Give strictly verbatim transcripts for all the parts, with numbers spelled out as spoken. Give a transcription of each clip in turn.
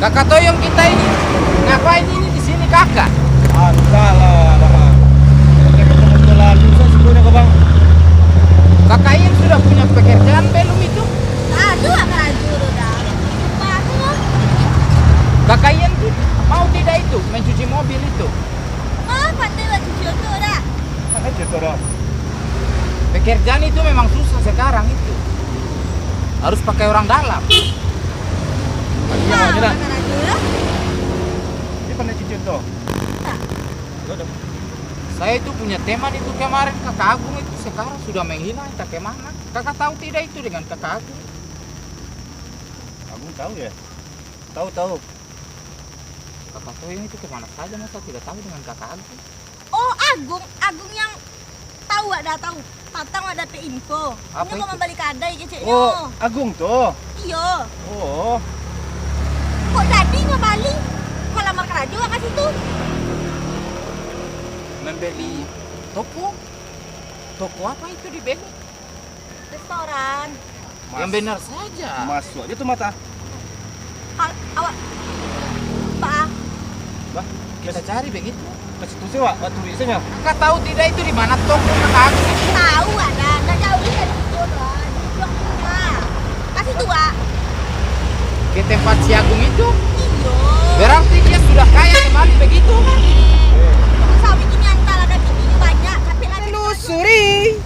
Kakak Toyong kita ini, ngapain ini di sini, Kakak? Antahlah, Bang. Kakak Toyong lalu, saya sebutnya ke Bang. Kakak ini sudah punya pekerjaan belum itu? Aduh, apa lagi udah. Lupa aku. Kakak Ian tu mau tidak itu mencuci mobil itu? Ah, pandai lah cuci oto dah. Pandai cuci oto dah. Pekerjaan itu memang susah sekarang itu. Harus pakai orang dalam. Iya, Pak, dah. Makan aja lah. Dia pandai cuci oto. Nah. Saya itu punya teman itu kemarin, Kakak Agung itu sekarang sudah menghilang, entah ke mana. Kakak tahu tidak itu dengan Kakak Agung? Agung tahu ya? Tahu, tahu. Kakak Toyong itu kemana saja, masa tidak tahu dengan Kakak Agung? Oh, Agung, Agung yang tahu ada tahu. Patang ada dapek info. Apa itu? Inyo mau mambali kadai keceknyo. Oh, Agung tu? Iyo. Oh. Kok jadi mambali? Kok lamar karajo ka situ? Membeli toko? Toko apa itu dibeli? Restoran. Yang benar saja. Masuk aja tu mata. Hal, awak, Pak. Bah, kita cari begitu. Ke situ sih, Wak. Batu di sini. Kakak tahu tidak itu di mana toko Kakak Agung itu? Tahu ada, nggak jauh dari situ, Pak. Di blok lima. Kasih tua. Ke tempat si Agung itu? Iyo. Berarti dia sudah kaya kembali begitu? Eh, sawit ini antara ada bini banyak, tapi lagi. Telusuri.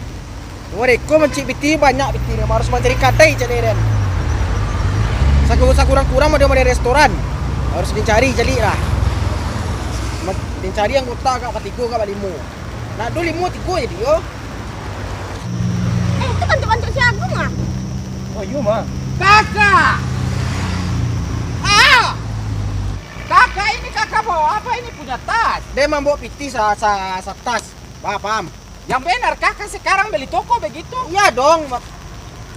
Mereka mancik piti, banyak piti ni, harus mancari kadai cak den. Saku-, sakurang-kurang mah dia mah restoran. Harus dincari caliak lah. Ma-, dincari anggota agak batigo, agak balimo. Nak duo limo tigo jadi yo. Eh, itu pancak-pancak si Agung ah. Oh, iyo mah. Kakak! Ah! Kakak, ini kakak bawa apa ini, punya tas? Dia mambawa piti sa-, sa-, satas. Paham, paham? Yang benar, kakak sekarang beli toko begitu? Iya dong, ma-,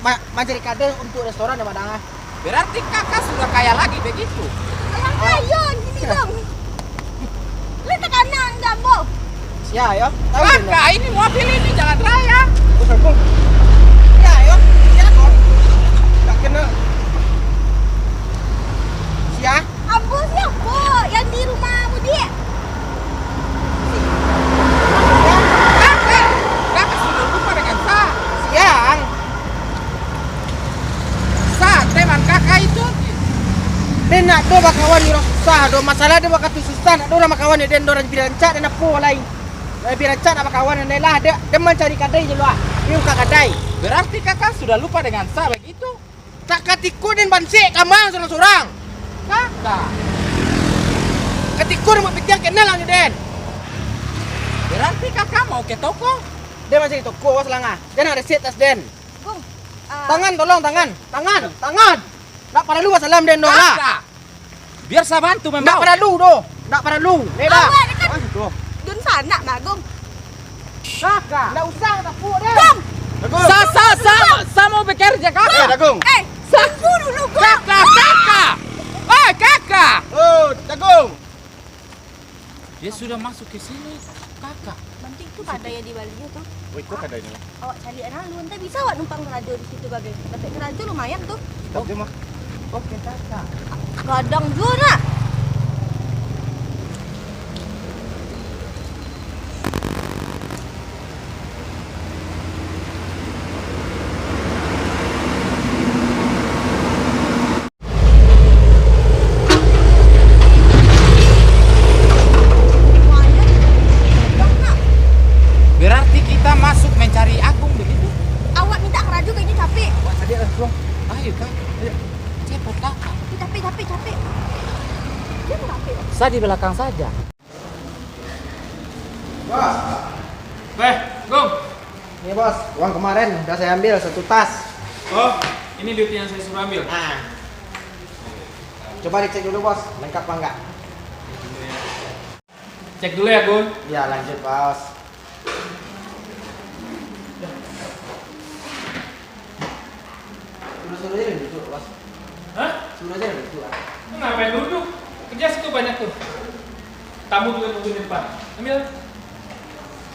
ma-, mancari kadai untuk restoran ya, Madang, ah. Berarti kakak sudah kaya lagi begitu? Yang kayo di sini, Bang. Lu tekanan, Jambo. Sia, yo. Tahu kakak, ini mobil ini jalan raya. Iya, yo. Sia, kok. Tak kena. Sia. Ambo siapo? Yang di rumah mudik? Kakak, kakak sudah lupa dengan sa? Siang. Sa, teman kakak itu. Den nak do bakawan urang susah do. Masalah do bakatu susah, nak do urang bakawan jo den do, urang bi rancak den apo lai. Urang bi rancak nak bakawan den lah. Den, den mancari kadai jo lu ah. Ni buka kadai. Berarti kakak sudah lupa dengan sa begitu? Sakatiko den bansek kamang surang-surang. Kakak. Katiko den buek pitiang kenal lah jo den. Berarti kakak mau ke toko? Den mancari toko, awas lah ngah. Den nak resek tas den. Gung, ah. Tangan, tolong, tangan. Tangan, tangan. Nak paralu basalam den doh lah. Kakak. Biar sa bantu mambawa. Ndak paralu doh. Ndak paralu. Ndak. Awak ni kan dunsanak mah, Gung. Kakak. Ndak usah tapuk deh. Gung. Sa, sa, sa, sa mau bekerja, kakak. Eh, Dagung. Eh, tunggu dulu, Gung. Kakak, kakak. Eh, kakak. Oh, Dagung. Dia sudah masuk ke sini, kakak. Penting tu kadai yang di Bali tu. Oh, itu kadainyo. Awak caliak nah, lu ente bisa awak numpang karajo di situ bagai. Dapek karajo lumayan tu. Tapi mah. Oke, kakak. Gadang juo nah. Berarti kita masuk mencari Agung begitu? Awak minta karajo kayaknyo capek. Awak caliak lah, Bang. Ayo, Kak. Ayo. Cepat, Kak. Capek, capek, capek. Dia capek. Sa di belakang saja. Bos. Eh, Gung. Ini, Bos, uang kemarin udah saya ambil satu tas. Oh, ini duit yang saya suruh ambil. Ah. Coba dicek dulu, Bos, lengkap apa enggak? Cek dulu ya, Gung. Ya, lanjut, Bos. Suruh-suruh aja duduk, Bos. Hah? Suruh aja duduk, ah. Lu ngapain duduk? Kerja situ banyak tuh. Tamu juga nunggu di depan. Ambil.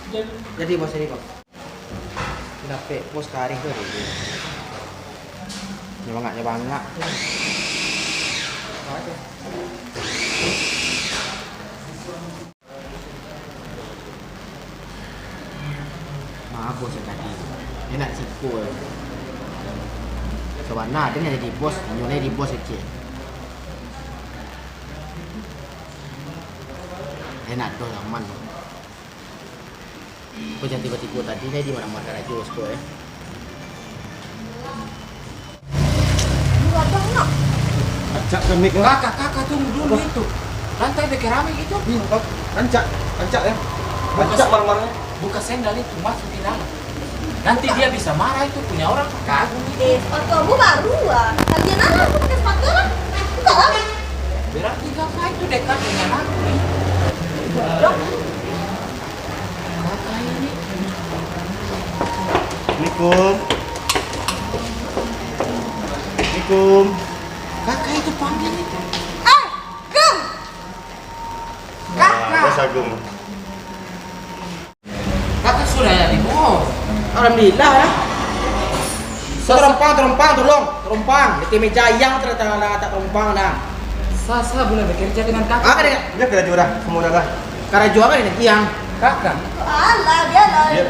Kerja dulu. Jadi, Bos, ini, Bos. Dapek, Bos, karih tuh, dulu. Nyebangak-nyebangak. Maaf, bos, yang tadi. Enak siko. Sabana ado nan jadi bos, inyo nan jadi bos kecek. Enak doh, aman. Ko jan tibo-tibo tadi ni di mana-mana karajo siko, eh. Lu abang nak? Rancak ka mik lah. Kakak, kakak, tunggu dulu itu. Lantai beke rame gitu. Ih, rancak, rancak ya. Rancak marah-marahnya. Buka sendal itu, masuk di dalam. Nanti dia bisa marah itu punya orang, kagum itu. Eh, sepatu ambo baru ah. Lagian alah, ambo pakai sepatu lah. Buka lah. Berarti kakak itu dekat dengan aku nih. Dok. Kakak ini. Assalamualaikum. Assalamualaikum. Kakak itu panggil itu. Eh, Gem. Nah, kakak. Bos Agung. Kakak sudah jadi bos. Alhamdulillah lah. Sa-, sa-, tarompang, tarompang, tolong. Tarompang. Di meja ayang tu dah tak, tak tarompang dah. Sa-, sa buliah bekerja dengan kakak. Apa dia? Dia karajo dah, semua dah lah. Karajo apa ni, Yang? Kakak. Alah, bialah. Dia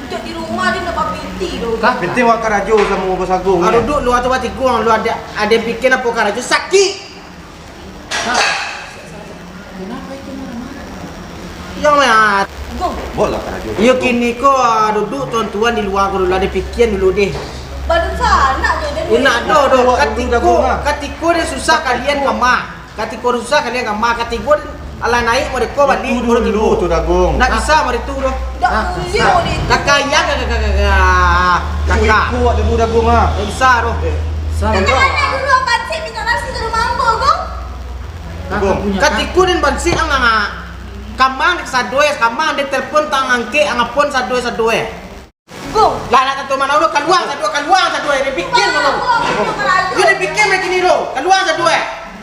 duduk di rumah, dia nak bapiti tu. Kakak. Penting awak karajo samo Bos Agung, ah, ya? Duduk luar tu batigo, lu ada, ada bikin apa karajo, sakik. Sa-, sa-, sa-, kenapa itu marah-marah? Yang mah. Gong. Bola karajo. Iyo, kini ko, ah, duduk tuan-tuan di luar ko dulu, ado pikian dulu deh. Badan sanak je, dan Indak ado doh. Awak dulu katiko, dah, Gong, ah. Katiko dia susah kalian kama. Katiko susah kalian kama. Katiko alah naik mereka balik. Itu dulu tu dah, Gong. Ndak bisa mari tu doh. Ndak boleh. Kakak iya, kakak, kakak, kakak. Kakak. Itu awak dulu dah, Gong, ah. Ndak bisa doh. Sa-, Kakak naik dulu, apa sih minta nasi ke rumah ambo, Gong? Kakak punya. Katiko den bansi ang, ang, ang. Kamang dek sadoe, kamang dek telepon tang angkek, ang apon sadoe-sadoe. Gong. Lah, nak tantu mana dulu, kaluar sadoe, kaluar sadoe, den pikian dulu. Yo, den pikian macam ni dulu, kaluar sadoe.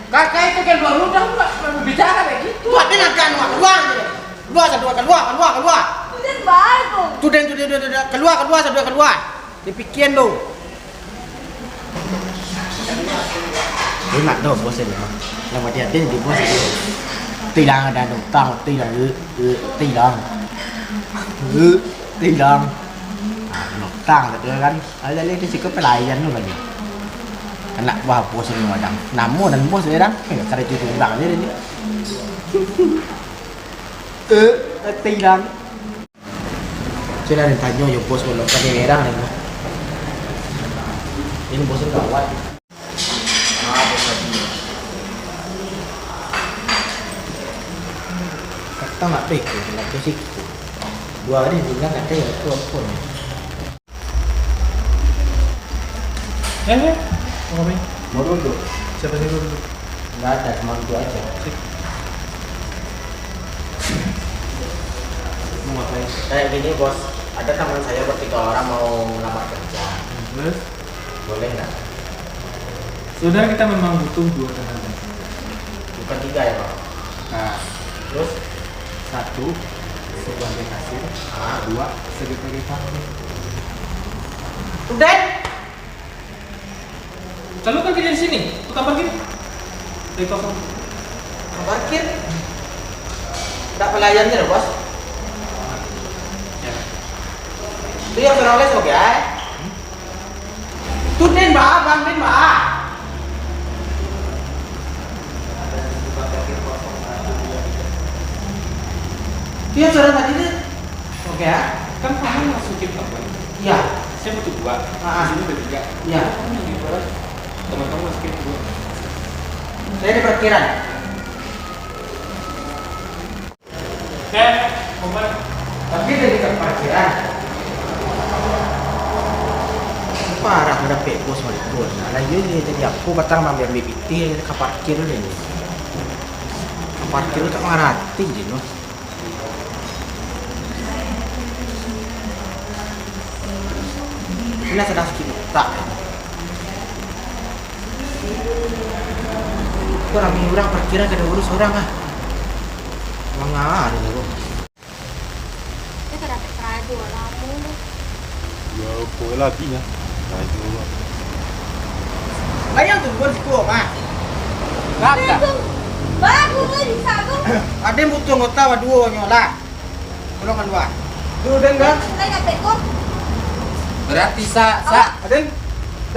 Kakak itu kaluar udah, Pak, bicara kayak gitu. Tu ado nak kaluar, kaluar sadoe. Kaluar sadoe, kaluar, kaluar, kaluar. Tu den bae, Gong. Tu den, tu den, tu den, tu den. Kaluar, kaluar sadoe, kaluar. Den pikian tu. Enak doh bos ini. Nama dia, dia jadi bos ini. Tilang ada utang, tilang, eh, eh, tilang. Eh, tilang. Ah, utang tu kan. Ada lagi di situ pelayan tu lagi. Anak buah bos ini orang. Namo dan bos dia orang. Eh, kada cuci orang dia ni. Eh, eh, tilang. Sudah den tanyo jo bos, kalau kada heran den. Ini bos gawat. Ah, bos lagi. Kata nak peko, nak ke siku. Dua hari bulan kata ya tu apa ni? Eh, eh, apa ni? Mau duduk. Siapa suruh duduk? Nggak ada, cuma duduk aja. Sip. Mau ngapain? Kayak gini, Bos. Ada teman saya bertiga orang mau melamar kerja. Hmm, terus? Boleh nggak? Saudara kita memang butuh dua tenaga. Bukan tiga ya, Bang? Nah. Terus? Satu sebagai kasir, ah, dua sebagai parkir. Udah. Lalu kan kerja di sini, tukang parkir. Dari kosong. Tukang parkir? Ndak pelayannya loh, Bos. Ya. Itu yang sudah oleh oke, eh? Tu den ba, bang den ba. Tu yang sudah tadi tu. Oke, ah. Kan kamu masukin apa? Iya. Saya butuh dua. Ah, ah. Di sini ada tiga. Iya. Kamu yang di luar, teman kamu masukin dua. Saya di parkiran. Eh, Komar. Tapi dari ka parkiran. Parah mandapek bos balik bos. Alah, iyo, iyo, jadi aku patang maambiak-ambiak pitih ka parkir tu ni. Ka parkir tu tak mangarati je tu. Iko lah sadang sakik utak. Ko rami urang, parkiran kada urus urang ah. Manga ado tu. Dia kada dapek karajo lamo tu. Yo, kau lagi lah. Karajo lah. Banyak tu, bukan siko, Mak. Kakak. Bagus lah bisa tu. Aden butuh anggota baduo nyo lah. Tolong kalua. Tu, Den, dah. Lain apa ko? Berarti sa, sa. Aden.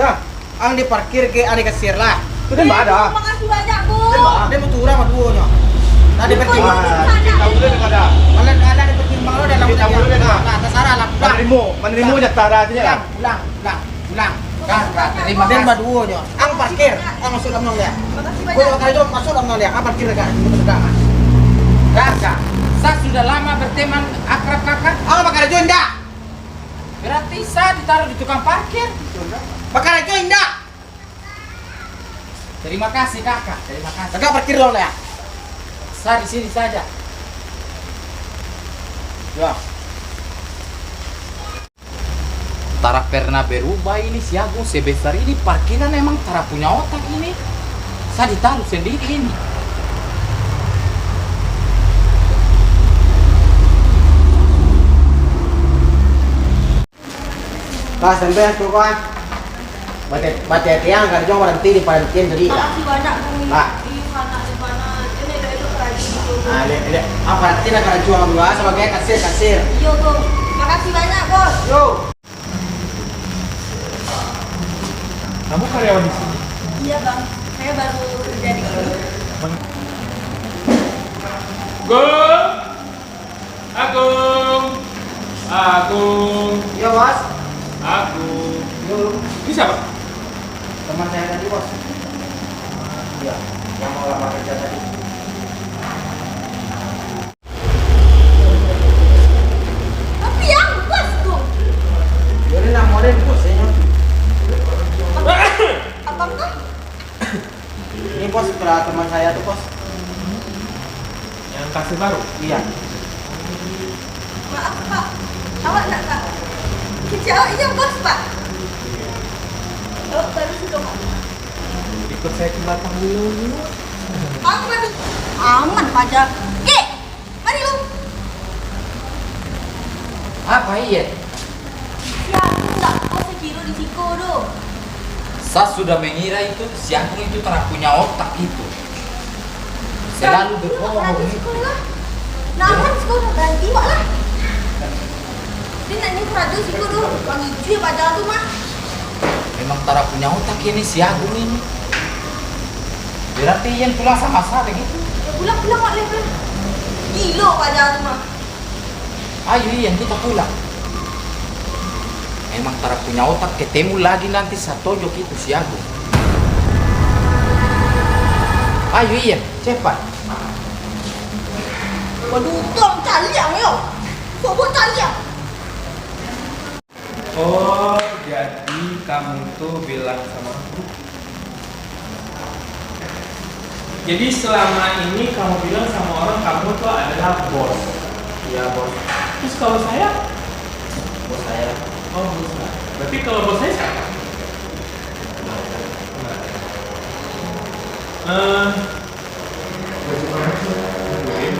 Dah. Ang diparkir ke, ang dikasir lah. Tu, Den, ada. Makasih banyak, Bos. Den, butuh urang baduo nyo. Nah, diparkir. Bos, ada. Alat, alat diparkir bang lo dalam. Nah, terserah lah. Pulang. Manarimo, manarimo jatah dah, sini lah. Pulang, pulang. Pulang. Kak, kak, terima kasih. Den baduo nyo. Ang parkir, ang masuk dalam nang liak. Makasih banyak. Kau bakarajo masuk dalam nang liak. Ang parkir, kak. Kak, kak, sa sudah lama berteman akrab kakak. Ang bakarajo indak? Berarti sa ditaruh di tukang parkir. Bakarajo indak? Terima kasih, kakak. Terima kasih. Kakak parkir dalam liak. Sa di sini saja. Ya. Tara pernah berubah ini si Agung, sebesar ini parkiran, emang tara punya otak ini. Sa ditaruh sendiri ini. Lah, sampai tu, Bang. Bate-, bate tiang, karajo baranti di parantian tadi, lah. Makasih banyak, Bung. Lah. Ih, panas, panas. Ini elok-elok lagi gitu. Ah, lihat, lihat. Ah, paranti nak karajo dulu, ah, sebagai kasir, kasir. Iyo, Bung. Makasih banyak, Bos. Yo. Kamu karyawan di sini? Iya, Bang. Saya baru kerja di sini. Bang. Gung! Agung! Agung! Iya, Bos. Agung! Yo. Ini siapa? Teman saya tadi, Bos. Iya, yang mau lamar kerja tadi. Tapi yang bos tu. Yo, ini nama dia, Bos, ya. Apa? Apa tu? Ini, Bos, setelah teman saya tuh, Bos. Yang kasir baru? Iya. Maaf, Pak. Awak nak, Pak? Kecil awak iya, Bos, Pak. Awak baru sudah, Pak. Ikut saya ke belakang dulu. Aman. Aman, Fajar. Kek, mari lu. Apa, Ian? Si Agung ndak bos sakiro di siko doh. Sa sudah mengira itu, si Agung itu tara punya otak itu. Selalu berbohong itu. Nah, kan siko udah berhenti, Wak, lah. Dia nak nyuruh raja siko doh. Bang Ijui paja tu mah. Memang tara punya otak ini si Agung ini. Berarti Ian pulang sama Sa begitu. Ya, pulang, pulang, Wak, pulang. Gilo paja tu mah. Ayo, Ian, kita pulang. Memang tara punya otak, ketemu lagi nanti sa tojok itu si Agung. Ayo, Ian, cepat. Waduh, tong caliang yo. Kok buat caliang? Oh, jadi kamu tuh bilang sama aku. Jadi selama ini kamu bilang sama orang kamu tuh adalah bos. Iya, bos. Terus kalau saya? Bos saya. Oh, bos saya. Berarti kalau bos saya siapa? Eh, Gaji kamu tuh, tungguin.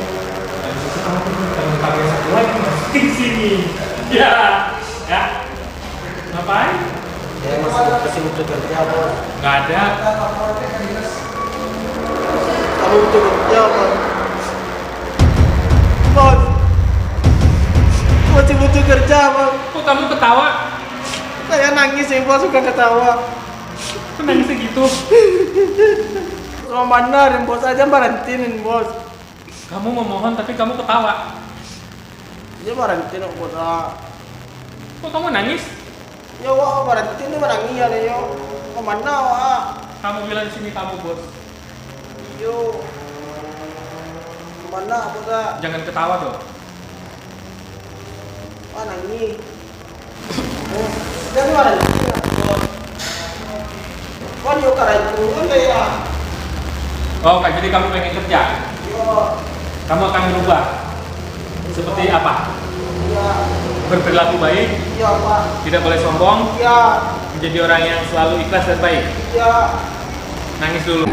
Habis itu kamu tuh, teman kamu yang satu lagi masuk di sini. Ya, ya. Ngapain? Saya masih, masih butuh kerja, Bos. Nggak ada. Kamu butuh kerja, Bos. Bos. Masih butuh kerja, Bos. Kok kamu ketawa? Saya nangis, ya, Bos, bukan ketawa. Kok nangis segitu? Rumah mana, Bos? Aja baranti nih, Bos. Kamu memohon, tapi kamu ketawa. Iyo, baranti nak, Bos, ah. Kok kamu nangis? Yo, wak baranti ni manangih, yo. Ka mana, wak? Kamu bilang di sini kamu, Bos. Iyo. Ka mana, Bos, ah? Jangan ketawa, dong. Wak nangih. Oh, jadi baranti nak, Bos. Kan yo karai turun deh, ya. Oh, Kak, jadi kamu pengen kerja? Yo. Kamu akan berubah seperti apa? Ya. Berperilaku baik? Ya, Pak. Tidak boleh sombong? Ya. Menjadi orang yang selalu ikhlas dan baik? Ya. Nangis dulu.